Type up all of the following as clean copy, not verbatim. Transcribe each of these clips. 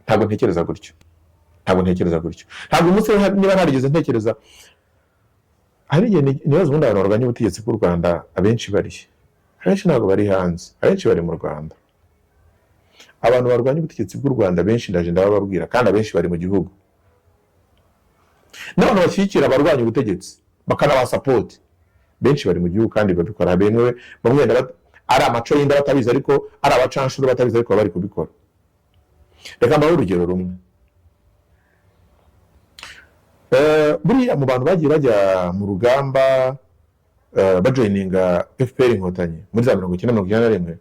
Ntabwo ntekereza gutyo, ntabwo ntekereza gutyo. Ntabwo umunsi niba ntarigeze ntekereza, hari igihe nibaza ubundi abantu barwanya ubutegetsi bw'u Rwanda abenshi bari he? Abenshi ntabwo bari hanze, abenshi bari mu Rwanda. Abantu barwanya ubutegetsi bw'u Rwanda benshi ndaje ndabababwira, kandi abenshi bari mu gihugu. N'abantu bashyigikira abarwanya ubutegetsi bakanabasapoti benshi bari mu gihugu, kandi babikora bemewe. Bamwe wenda ari amaco y'inda batabizi, ariko ari abacanshuro batabizi, ariko baba bari kubikora. Reka mbahe urugero rumwe. Buriya mu bantu bagiye bajya mu rugamba, bajoyininga FPR Inkotanyi muri za 90, 91,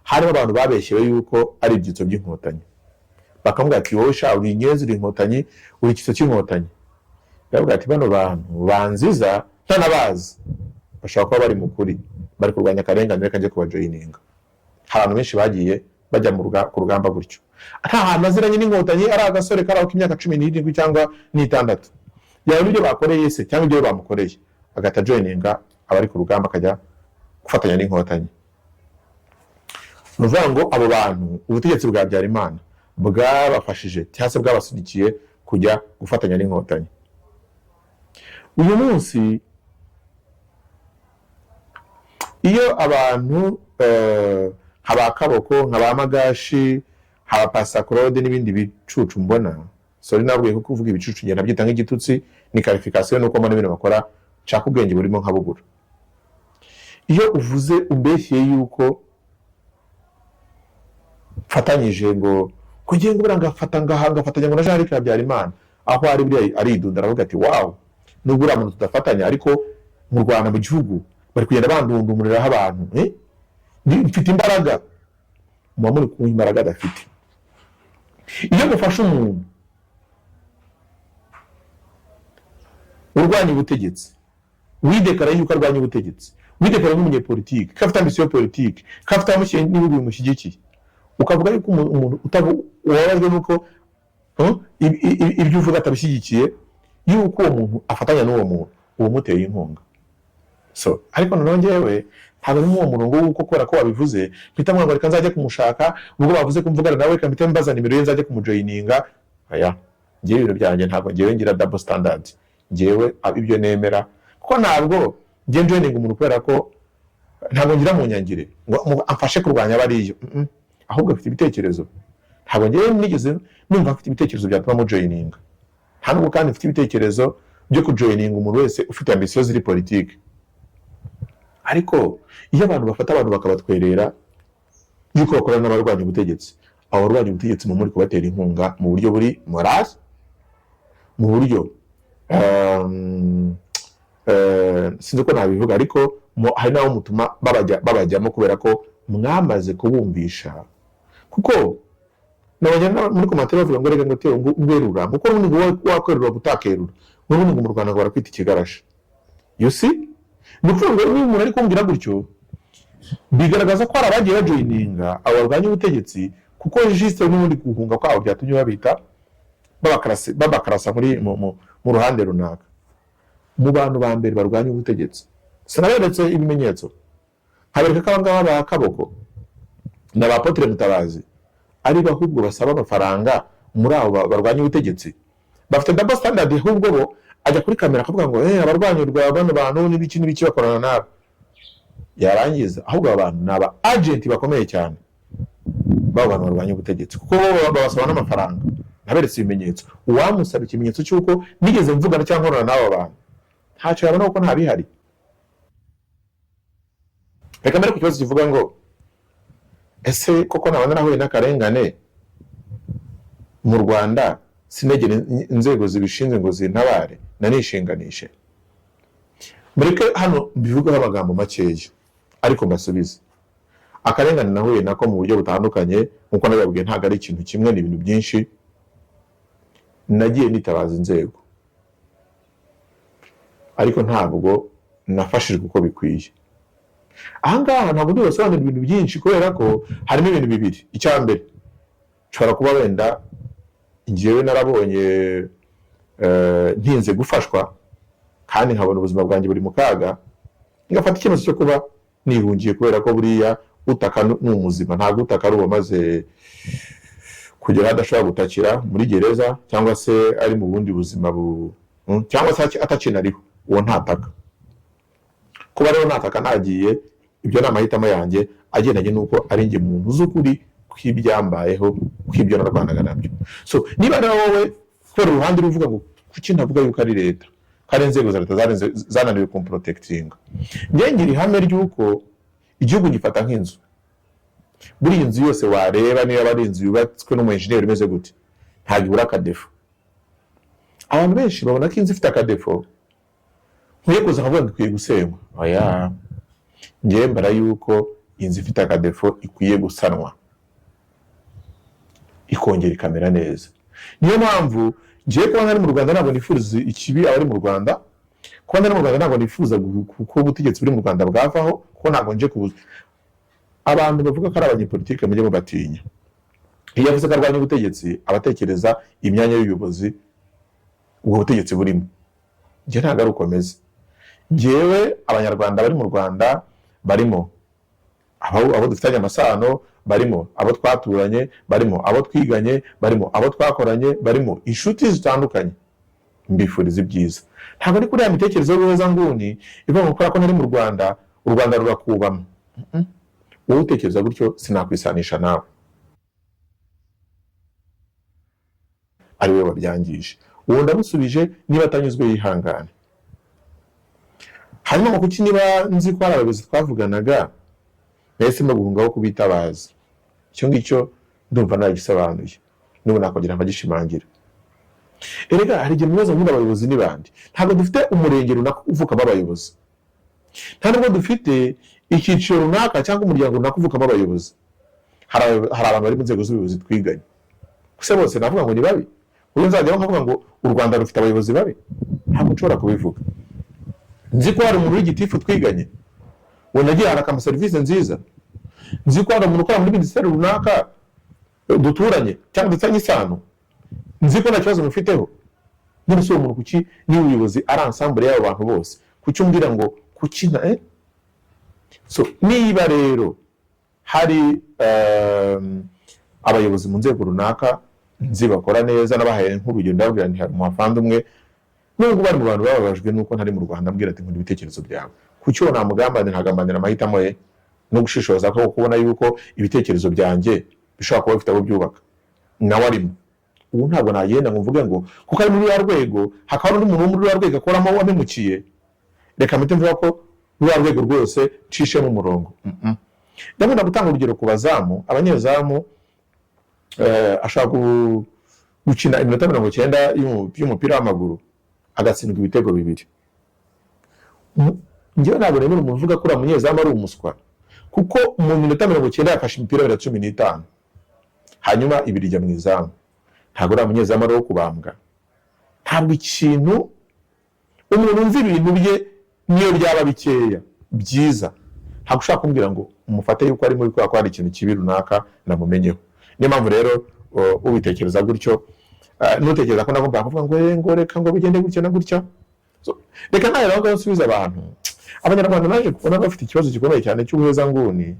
harimo abantu babeshyewe yuko ari ibyitso by'Inkotanyi, bakamubwira ati: "Wowe sha uri inyenzi, uri Inkotanyi, uri icyitso cy'Inkotanyi." Baravuga ati: "Bano bantu banziza ntanabazi bashobora kuba bari mu kuri, bari kurwanya akarengane, reka njye kubajoyininga." Hari abantu benshi bagiye bajya ku rugamba gutyo, nta hantu aziranye n'Inkotanyi, ari agasore kari aho k'imyaka 17 cyangwa n'itandatu, yabona ibyo bakoreye se cyangwa ibyo bamukoreye, agahita ajoyininga abari ku rugamba, akajya gufatanya n'Inkotanyi. Ni ukuvuga ngo abo bantu ubutegetsi bwa Habyarimana bwabafashije cyangwa se bwabasunikiye kujya gufatanya n'Inkotanyi. Uyu munsi iyo abantu nka ba Kaboko, nka ba Magashi, nka ba Pasa Claude n'ibindi bicucu mbona, sorry, nabwiye ko kuvuga ibicucu ngenda nabyita nk'igitutsi, ni qualification, nuko mbona ibintu bakora nshaka ubwenge burimo nkabubura. Iyo uvuze umbeshyeye yuko mfatanyije ngo kugira ngo buriya ngafata ngaha ngafatanya ngo na Jean Luc Habyarimana, aho ari buriya aridunda, aravuga ati: "Wow, nubwo uriya muntu tudafatanya, ariko mu Rwanda, mu gihugu, bari kugenda bandundumuriraho abantu, eh? Mfite imbaraga." Muba muri kumuha imbaraga adafite. Iyo mufashe umuntu urwanya ubutegetsi, widekara yuko arwanya ubutegetsi, widekara nk'umunyepolitike, ko afite ambition politike, ko afite abamushyigikiye n'ibihugu bimushyigikiye, ukavuga yuko umuntu ubabajwe nuko ibyo uvuga atabishyigikiye, yuko uwo muntu afatanya n'uwo muntu, uwo muteye inkunga. So ariko noneho njyewe ntabwo ari muri uwo murongo w'uko kubera ko wabivuze mpita mvuga ngo reka nzajye kumushaka, ubwo bavuze ko mvugana nawe, reka mpite mbaza nimero ye nzajye kumujoyininga. Oya, njyewe ibintu byanjye ntabwo njyewe ngira double standard. Njyewe ibyo nemera, kuko ntabwo njye njoyininga umuntu kubera ko ntabwo ngira mu nyangire ngo amfashe kurwanya bariyo. Ahubwo afite ibitekerezo. Ntabwo njyewe nigeze numva afite ibitekerezo byatuma mujoyininga. Nta nubwo kandi mfite ibitekerezo byo kujoyininga umuntu wese ufite ambition ziri politike. Ariko iyo abantu bafata abantu bakabatwerera yuko bakorana n'abarwanya ubutegetsi, abo barwanya ubutegetsi mu muri kubatera inkunga mu buryo buri moral, mu buryo sinzi uko nabivuga, ariko hari n'abo mutuma babajyamo kubera ko mwamaze kubumvisha. Kuko nabonye muri commentaire bavuga ngo reka ngo Theo ngo ngwerura, kuko n'ubundi ngo wakwerura gutakerura, n'ubundi ngo mu Rwanda ngo barakwita ikigarasha. You see, ni ukuvuga ngo niba umuntu ari kumbwira gutyo, bigaragaza ko hari abagiye bajoyininga abo barwanya ubutegetsi, kuko juste n'ubundi guhunga kwabo byatumye babita babakarasa muri mu ruhande runaka. Mu bantu ba mbere barwanya ubutegetsi, sinaberetse ibimenyetso nkabereka ko aba ngaba ba Kaboko na ba Apotre Mutabazi ari bo ahubwo basaba amafaranga muri abo barwanya ubutegetsi? Bafite double standard. Ahubwo bo ajya kuri kamera akavuga ngo abarwanya urwa bano bantu n'ibiki n'ibiki bakorana nabo, yarangiza ahubwo aba bantu ni aba agent bakomeye cyane b'abo bantu barwanya ubutegetsi, kuko bo babasaba n'amafaranga. Naberetse ibimenyetso. Uwamusaba ikimenyetso cy'uko nigeze mvugana cyangwa nkorana n'aba bantu, ntacyo yabona, kuko ntabihari. Reka mbere ku kibazo kivuga ngo: "Ese koko naba narahuye n'akarengane mu Rwanda sinegere inzego zibishinzwe ngo zintabare, nanishinganishe?" Mureke hano mbivugeho amagambo makeya, ariko mbasubize. Akarengane nahuye nako mu buryo butandukanye, nk'uko nabibabwiye, ntabwo ari ikintu kimwe, ni ibintu byinshi. Nagiye nitabaza inzego, ariko ntabwo nafashijwe uko bikwiye. Ahangaha ntabwo ndi busobanure ibintu byinshi, kubera ko harimo ibintu bibiri. Icya mbere, nshobora kuba wenda njyewe narabonye ntinze gufashwa, kandi nkabona ubuzima bwanjye buri mu kaga, ngafata icyemezo cyo kuba nihungiye, kubera ko buriya utaka ni umuzima, ntabwo utaka ari uwamaze Kugera aho adashobora gutakira muri gereza, cyangwa se ari mu bundi buzima cyangwa se atakinariho, uwo ntataka. Kuba rero nataka nagiye, ibyo ni amahitamo yanjye agendanye n'uko ari njye muntu uzi ukuri kw'ibyambayeho, kw'ibyo narwanaga nabyo. So niba rero wowe kubera uruhande uruvuga ngo kuki ntavuga yuko ari leta, kandi inzego za leta zananiwe kumprotectinga, njye ngira ihame ry'uko igihugu gifata nk'inzu. Buriya inzu yose wareba, niba ari inzu yubatswe n'umu engineer imeze gute, ntabwo ibura akadéfaut. Abantu benshi babona ko inzu ifite akadéfaut nkwiye kuza nkavuga ngo ikwiye gusenywa. Oya, njyewe mbara yuko inzu ifite akadéfaut ikwiye gusanwa, ikongera ikamera neza. Niyo mpamvu ngiye kuba ntari mu Rwanda, ntabwo nifuriza ikibi abari mu Rwanda. Kuba ntari mu Rwanda, ntabwo nifuza ko ubutegetsi buri mu Rwanda bwavaho, kuko ntabwo nje kubuza. Abantu bavuga ko ari abanyepolitike, mujye mubatinya. Iyo avuze ko arwanya ubutegetsi, aba atekereza imyanya y'ubuyobozi ubwo butegetsi burimo. Njye ntabwo ari uko meze. Njyewe Abanyarwanda bari mu Rwanda, barimo abo dufitanye amasano, barimo abo twaturanye, barimo abo twiganye, barimo abo twakoranye, barimo inshuti zitandukanye, mbifuriza ibyiza. Ntabwo ari kuri ya mitekerereze y'ubuhezanguni ivuga ngo kubera ko nari mu Rwanda, u Rwanda rurakubama. Wowe utekereza gutyo, sinakwisanisha nawe, ari we wabyangije. Uwo ndamusubije, niba atanyuzwe yihangane. Hanyuma ngo kuki niba nzi ko hari abayobozi twavuganaga nahisemo guhungaho kubitabaza? Icyo ngicyo ndumva nagisobanuye, n'ubu nakongera nkagishimangira. Erega hari igihe mubaza ngo abayobozi ni bande? Ntabwo dufite umurenge runaka uvukamo abayobozi, nta nubwo dufite icyiciro runaka cyangwa umuryango runaka uvukamo abayobozi. Hari abantu bari mu nzego z'ubuyobozi twiganye, gusa bose navuga ngo ni babi? Ubu nzajyaho nkavuga ngo u Rwanda rufite abayobozi babi? Ntabwo nshobora kubivuga. Nzi ko hari umuntu w'igitifu twiganye ubu nagiye arakama serivisi nziza. Nzi ko hari umuntu ukora muri minisiteri runaka duturanye cyangwa dufitanye isano, nzi ko nta kibazo mufiteho. None se uwo muntu kuki, niba ubuyobozi ari ensemble y'abo bantu bose, kuki umbwira ngo kuki na So niba rero hari abayobozi mu nzego runaka nzi bakora neza, nabahaye nk'urugero, ndababwira nti hari umuhafandi umwe nubwo bari mu bantu bababajwe nuko ntari mu Rwanda, ambwira ati: "Nkunda ibitekerezo byawe." Kuki uwo namugambanira, nkagambanira amahitamo ye no gushishoza ko kubona yuko ibitekerezo byanjye bishobora kuba bifite abo byubaka, nawe arimo? Ubu ntabwo nagenda ngo mvuge ngo kuko ari muri ruriya rwego, hakaba hari undi muntu wo muri ruriya rwego akoramo wamemukiye, reka mpite mvuga ko ruriya rwego rwose nshishemo umurongo. Ndakunda gutanga urugero ku bazamu. Abanyezamu ashobora gukina iminota 90 y'umupira w'amaguru, agatsindwa ibitego bibiri. Njyewe ntabwo nemera umuntu uvuga ko uriya munyezamu ari umuswa, kuko mu minota 90 yafashe imipira ibiri 15, hanyuma ibiri ijya mu izamu. Ntabwo uriya munyezamu ari uwo kubambwa. Ntabwo ikintu umuntu wumva ibintu bye, niyo byaba bikeya byiza, ntabwo ushobora kumbwira ngo umufate yuko ari mubi kubera ko hari ikintu kibi runaka namumenyeho. Niyo mpamvu rero ubitekereza gutyo, nutekereza ko nagomba kuvuga ngo ngo reka ngo bigende gutya na gutya. So, reka nawe rero ngaho nsubize abantu. Abanyarwanda naje kubona bafite ikibazo gikomeye cyane cy'ubuhezanguni,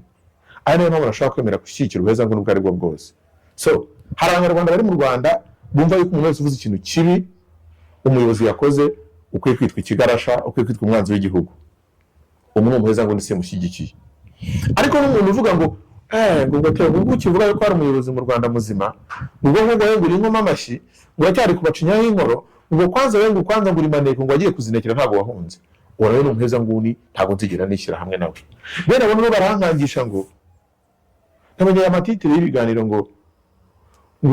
ari nayo mpamvu nashobora kwemera gushyigikira ubuhezanguni ubwo ari bwo bwose. So hari Abanyarwanda bari mu Rwanda bumva yuko umuntu wese uvuze ikintu kibi umuyobozi yakoze ukwiye kwitwa ikigarasha, ukwiye kwitwa umwanzi w'igihugu. Ubu ni umuhezanguni, simushyigikiye. Ariko n'umuntu uvuga ngo ngo Theo, ngo ukivuga yuko hari umuyobozi mu Rwanda muzima, ngo ubwo ngo ngo uri inkoma amashyi, ngo uracyari kubacinyaho inkoro, ngo kwanza we, ngo kwanza ngo uri maneko, ngo wagiye kuzinekera, ntabwo wahunze, uwo nawe ni umuhezanguni, ntabwo nzigera nishyira hamwe nawe. Bene abo nabo barankangisha ngo nabonye aya matitre y'ibiganiro ngo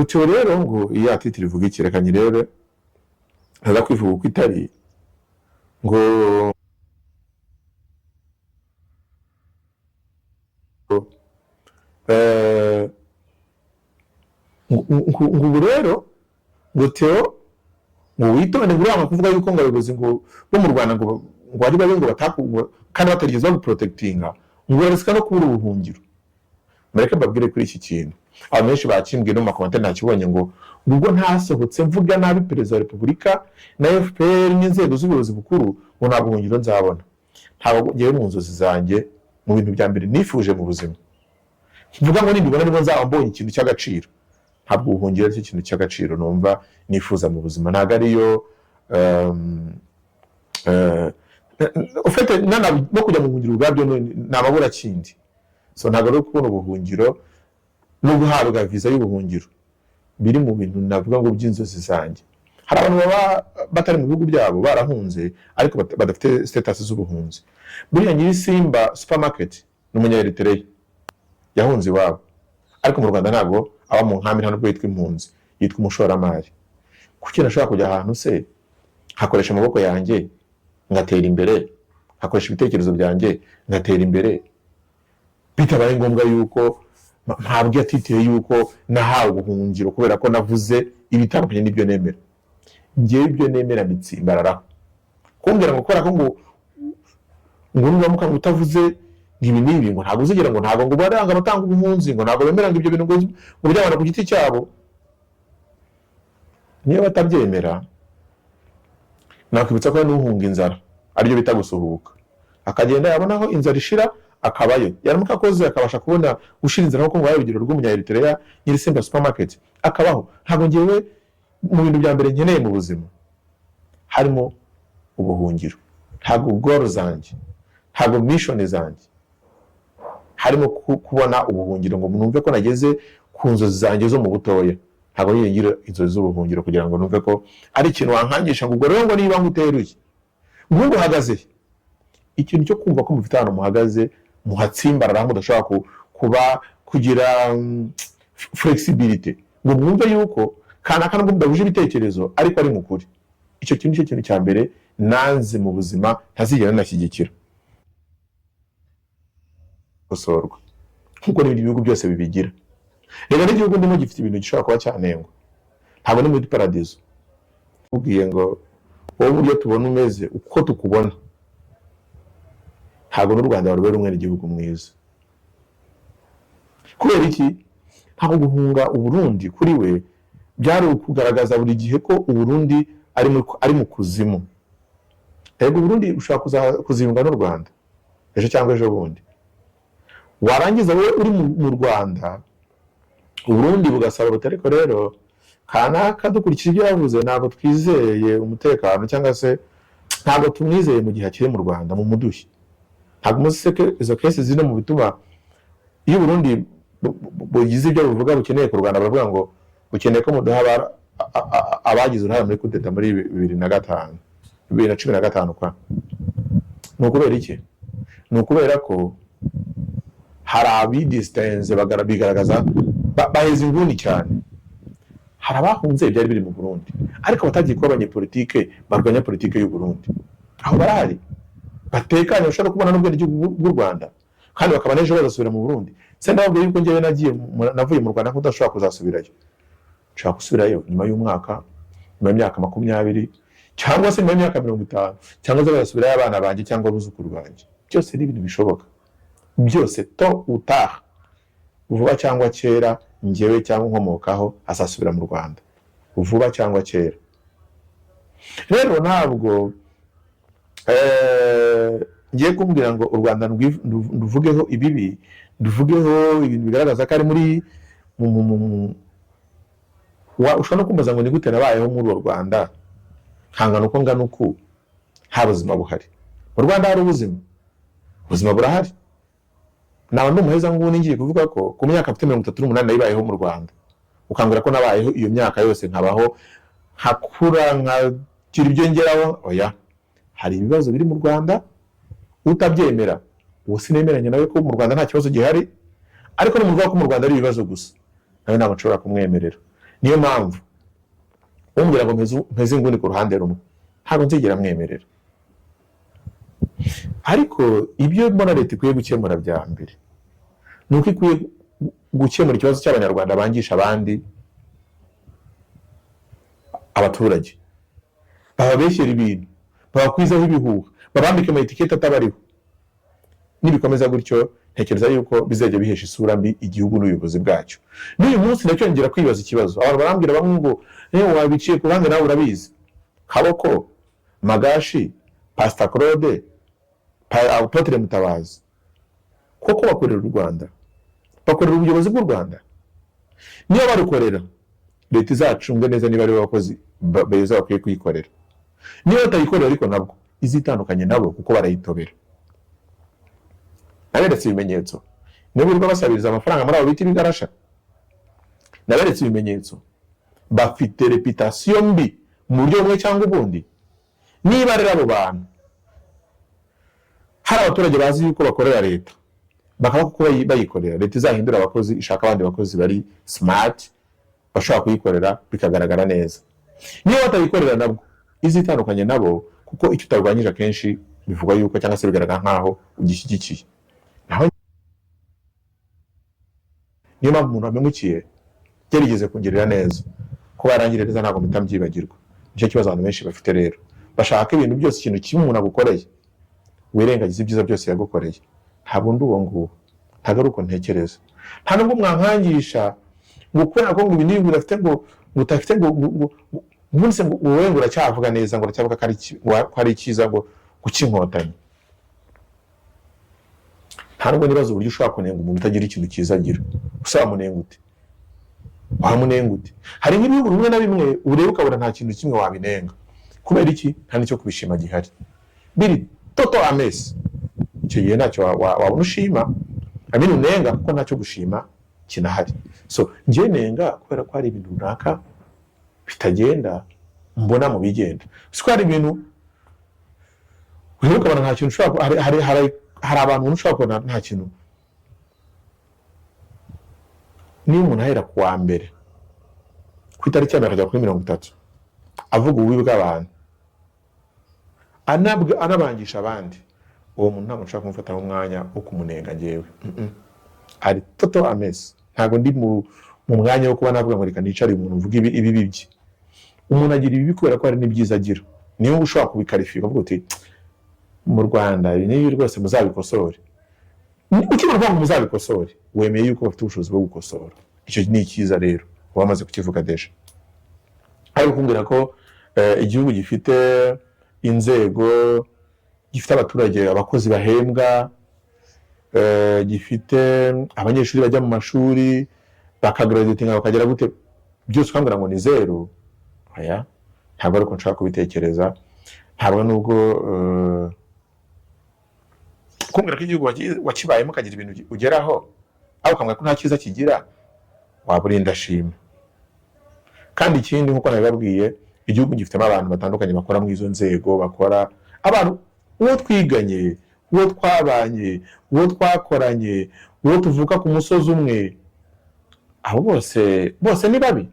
Theo rero, ngo iya titre ivuga iki? Reka nyirebe, ntaza kwivuga uko itari, ngo ngo ubu rero ngo Theo ngo witonde, ngo uranga kuvuga yuko ngo abayobozi ngo bo mu Rwanda ngo ari babi, ngo bataku kandi batarigeze baguprotectinga, ngo urarisika no kubura ubuhungiro. Mureke mbabwire kuri iki kintu, abantu benshi bakimbwiye no mu macommentaires, ntakibonye, ngo ubwo ntasohotse mvuga nabi Perezida wa Repubulika na FPR n'inzego z'ubuyobozi bukuru, ngo nta buhungiro nzabona. Ntabwo ngewe mu nzozi zanjye, mu bintu bya mbere nifuje mu buzima, mvuga ngo nibibona nibwo nzaba mbonye ikintu cy'agaciro. Ntabwo ubuhungiro ari cyo kintu cy'agaciro numva nifuza mu buzima. Ntabwo ariyo ufite no kujya mu buhungiro ubwabyo ni amaburakindi. So ntabwo ari kubona ubuhungiro no guhabwa viza y'ubuhungiro biri mu bintu navuga ngo by'inzozi zanjye. Hari abantu baba batari mu bihugu byabo, barahunze, ariko badafite status z'ubuhunzi. Buriya nyiri Simba Supermarket ni Umunyaeritereya, yahunze iwabo, ariko mu Rwanda ntabwo aba mu nkambi, nta nubwo yitwa impunzi, yitwa umushoramari. Kuki nashobora kujya ahantu se nkakoresha amaboko yanjye ngatera imbere, nkakoresha ibitekerezo byanjye ngatera imbere, bitabaye ngombwa yuko mpabwa titre yuko nahawe ubuhungiro kubera ko navuze ibitandukanye n'ibyo nemera? Njyewe ibyo nemera mbitsimbararaho. Kumbwira ngo kubera ko ngo nuramuka ngo utavuze ngo ibi n'ibi, ngo ntabwo uzigera, ngo ntabwo ngo baranga abatanga ubuhunzi, ngo ntabwo bemera ngo ibyo bintu ngo by'abantu ku giti cyabo, niyo batabyemera, nakwibutsa ko hari n'uhunga inzara, aribyo bita gusuhuka, akagenda yabona aho inzara ishira akabayo, yaramuka akoze akabasha kubona gushira inzara, nk'uko nguhaye urugero rw'Umunyaeritereya nyiri Simba Supermarket, akabaho. Ntabwo ngewe mu bintu bya mbere nkeneye mu buzima harimo ubuhungiro. Ntabwo goal zanjye, ntabwo mission zanjye harimo kubona ubuhungiro ngo numve ko nageze ku nzozi zanjye zo mu butoya. Ntabwo nigeze ngira inzozi z'ubuhungiro kugira ngo numve ko ari ikintu wankangisha ngo ubwo rero ngo niba nguteruye ngo uhagaze he? Ikintu cyo kumva ko mufite ahantu muhagaze muhatsimbarara, mudashobora kuba kugira flexibility ngo mwumve yuko kanaka nubwo mudahuje ibitekerezo ariko ari mukuri, icyo kintu nicyo kintu cya mbere nanze mu buzima, ntazigera nanashyigikira gukosorwa nk'uko n'ibindi bihugu byose bibigira. Reka n'igihugu ndimo gifite ibintu gishobora kuba cyanengwa, ntabwo ni muri paradizo. Ubwiye ngo wowe uburyo tubona umeze, uko tukubona, ntabwo n'u Rwanda rubera umwenegihugu mwiza. Kubera iki? Ntabwo guhunga Uburundi kuri we byari ukugaragaza buri gihe ko Uburundi ari mu kuzimu. Yego, Uburundi bushobora kuziyunga n'u Rwanda ejo cyangwa ejo bundi, warangiza wowe uri mu Rwanda, Uburundi bugasaba buti: "Ariko rero kanaka, dukurikije ibyo yavuze, ntabwo twizeye umutekano, cyangwa se ntabwo tumwizeye mu gihe akiri mu Rwanda mu mudushyi." Ntabwo muzi se ko izo case ziri no mu bituma iyo Uburundi bugize ibyo buvuga bukeneye ku Rwanda, baravuga ngo bukeneye ko muduha abagize uruhare muri kudeta muri 2005, 2015? Kwa ni ukubera iki? Ni ukubera ko hari abidisitenze, bigaragaza, baheza inguni cyane. Hari abahunze ibyari biri mu Burundi ariko batagiye kuba abanyepolitike barwanya politike y'u Burundi. Aho barahari, batekanye, bashobora kubona n'ubwenegihugu bw'u Rwanda, kandi bakaba n'ejo bazasubira mu Burundi. Se ndababwiye yuko njyewe navuye mu Rwanda ko udashobora kuzasubirayo? Nshobora gusubirayo nyuma y'umwaka, nyuma y'imyaka 20, cyangwa se nyuma y'imyaka 50, cyangwa se bagasubirayo abana banjye cyangwa abuzukuru banjye. Byose ni ibintu bishoboka byose. Tôt ou tard, vuba cyangwa kera, njyewe cyangwa nkomokaho azasubira mu Rwanda, vuba cyangwa kera. Rero ntabwo ngiye kumbwira ngo u Rwanda nduvugeho ibibi, nduvugeho ibintu bigaragaza ko ari muri ushobora no kumbaza ngo ni gute nabayeho muri urwo Rwanda nkangana uko ngana uku nta buzima buhari? Mu Rwanda hari ubuzima, ubuzima burahari. Naba ndi umuheza nguni ngiye kuvuga ko ku myaka mfite 38 nayibayeho mu Rwanda, ukambwira ko nabayeho iyo myaka yose, nkabaho, nkakura, nkagira ibyo ngeraho. Oya, hari ibibazo biri mu Rwanda. Utabyemera uwo sinemeranya nawe ko mu Rwanda nta kibazo gihari, ariko n'umuntu uvuga ko mu Rwanda ari ibibazo gusa nawe ntabwo nshobora kumwemerera. Niyo mpamvu umbwira ngo mpeze inguni ku ruhande rumwe, ntabwo nzigera mwemerera. Ariko ibyo mbona leta ikwiye gukemura bya mbere ni uko ikwiye gukemura ikibazo cy'Abanyarwanda bangisha abandi abaturage, bababeshyera ibintu, babakwizaho ibihuha, babambike ama étiquettes atabariho. Nibikomeza gutyo, ntekereza yuko bizajya bihesha isura mbi igihugu n'ubuyobozi bwacyo. N'uyu munsi ndacyongera kwibaza ikibazo. Abantu barambwira bamwe ngo "Eh, wabiciye ku ruhande, nawe urabizi." Kaboko, Magashi, Pasita Claude, Apotre Mutabazi, koko bakorera u Rwanda? Bakorera ubuyobozi bw'u Rwanda? Niyo barukorera Leta izacunge neza niba ari bo bakozi beza bakwiye kuyikorera. Niba batayikorera ariko nabwo izitandukanye nabo, kuko barayitobera. Naberetse ibimenyetso. Niba birirwa basabiriza amafaranga muri abo bita ibigarasha, naberetse ibimenyetso. Bafite réputation mbi mu buryo bumwe cyangwa ubundi. Niba rero abo bantu hari abaturage bazi yuko bakorera leta, bakaba koko bayikorera, leta izahindura abakozi, ishaka abandi bakozi bari smart bashobora kuyikorera bikagaragara neza. Niba batayikorera nabwo izitandukanye nabo, kuko icyo utarwanyije akenshi bivugwa yuko cyangwa se bigaragara nkaho ugishyigikiye. Naho niyo mpamvu umuntu wamemukiye yarigeze kungirira neza, kuba yarangiriye neza ntabwo mpita mbyibagirwa. Nicyo kibazo abantu benshi bafite rero, bashaka ibintu byose, ikintu kimwe umuntu agukoreye wirengagiza ibyiza byose yagukoreye. Ntabwo ndi uwo nguwo, ntabwo ari uko ntekereza. Nta nubwo mwankangisha ngo kubera ko ngo ibi n'ibi udafite, ngo udafite, ngo ubundi se ngo wowe ngo uracyavuga neza, ngo uracyavuga ko ari icyiza ngo guca Inkotanyi. Nta nubwo nibaza uburyo ushobora kunenga umuntu utagira ikintu cyiza agira. Gusa wamunenga ute? Wamunenga ute? Hari nk'ibihugu bimwe na bimwe ureba ukabona nta kintu kimwe wabinenga. Kubera iki? Nta n'icyo kubishima gihari, biri total a mess. Icyo gihe ntacyo wabona ushima, amini unenga, kuko ntacyo gushima kinahari. So njye nenga kubera ko hari ibintu runaka bitagenda mbona mu bigenda. Si ko hari ibintu ureba ukabona nta kintu ushobora hari abantu umuntu ushobora kubona nta kintu. Niba umuntu ahera ku wa mbere, ku itariki ya mbere, akajya kuri 30 avuga ububi bw'abantu, anabangisha abandi, uwo muntu ntabwo nshobora kumufataho umwanya wo kumunenga njyewe. Ari total a mess. Ntabwo ndi mu mwanya wo kuba navuga ngo reka nicare umuntu mvuge ibibi bye. Umuntu agira ibibi kubera ko hari n'ibyiza agira. Niyo ushobora kubi qualifier ukavuga uti: "Mu Rwanda ibi n'ibi rwose muzabikosore." Ukimara kuvuga ngo muzabikosore, wemeye yuko bafite ubushobozi bwo gukosora. Icyo ni icyiza rero uba wamaze kukivuga déjà. Ariko kumbwira ko igihugu gifite inzego, gifite abaturage, abakozi bahembwa, gifite abanyeshuri bajya mu mashuri bakagraduatinga, bakagera gute byose, ukambwira ngo ni zeru, oya, ntabwo ari uko nshobora kubitekereza. Ntabwo nubwo kumbwira ko igihugu wakibayemo ukagira ibintu ugeraho, ariko ukambwira ko nta cyiza kigira, waba uri indashima. Kandi ikindi, nk'uko nabibabwiye, igihugu gifitemo abantu batandukanye bakora muri izo nzego, bakora abantu, uwo twiganye, uwo twabanye, uwo twakoranye, uwo tuvuka ku musozi umwe, abo bose bose ni babi?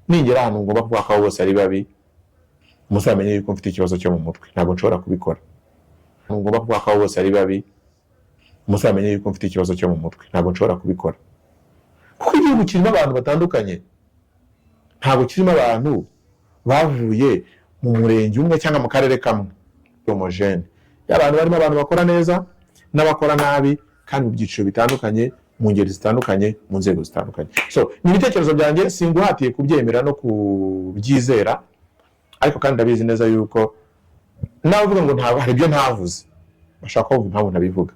Ningera ahantu ngomba kuvuga ko abo bose ari babi, muzamenye yuko mfite ikibazo cyo mu mutwe. Ntabwo nshobora kubikora. Ngomba kuvuga ko abo bose ari babi, muzamenye yuko mfite ikibazo cyo mu mutwe. Ntabwo nshobora kubikora, kuko igihugu kirimo abantu batandukanye. Ntabwo kirimo abantu bavuye mu murenge umwe cyangwa mu karere kamwe homogène. Abantu barimo abantu bakora neza n'abakora nabi, kandi mu byiciro bitandukanye, mu ngeri zitandukanye, mu nzego zitandukanye. So ni ibitekerezo byanjye, singuhatiye kubyemera no kubyizera, ariko kandi ndabizi neza yuko nawe uvuga ngo ntabwo hari ibyo ntavuze, bashaka kuvuga impamvu ntabivuga.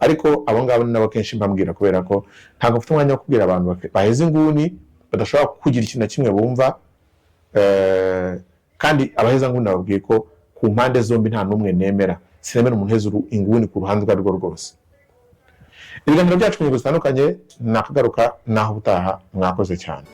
Ariko abo ngabo ni nabo kenshi mbambwira, kubera ko ntabwo mfite umwanya wo kubwira abantu baheze inguni, badashobora kugira ikintu na kimwe bumva. Kandi abaheza nguni nababwiye ko ku mpande zombi nta n'umwe nemera. Sinemera umuntu uheza inguni ku ruhande urwo ari rwo rwose. Ibiganiro byacu ku ngingo zitandukanye nakagaruka naho ubutaha. Mwakoze cyane.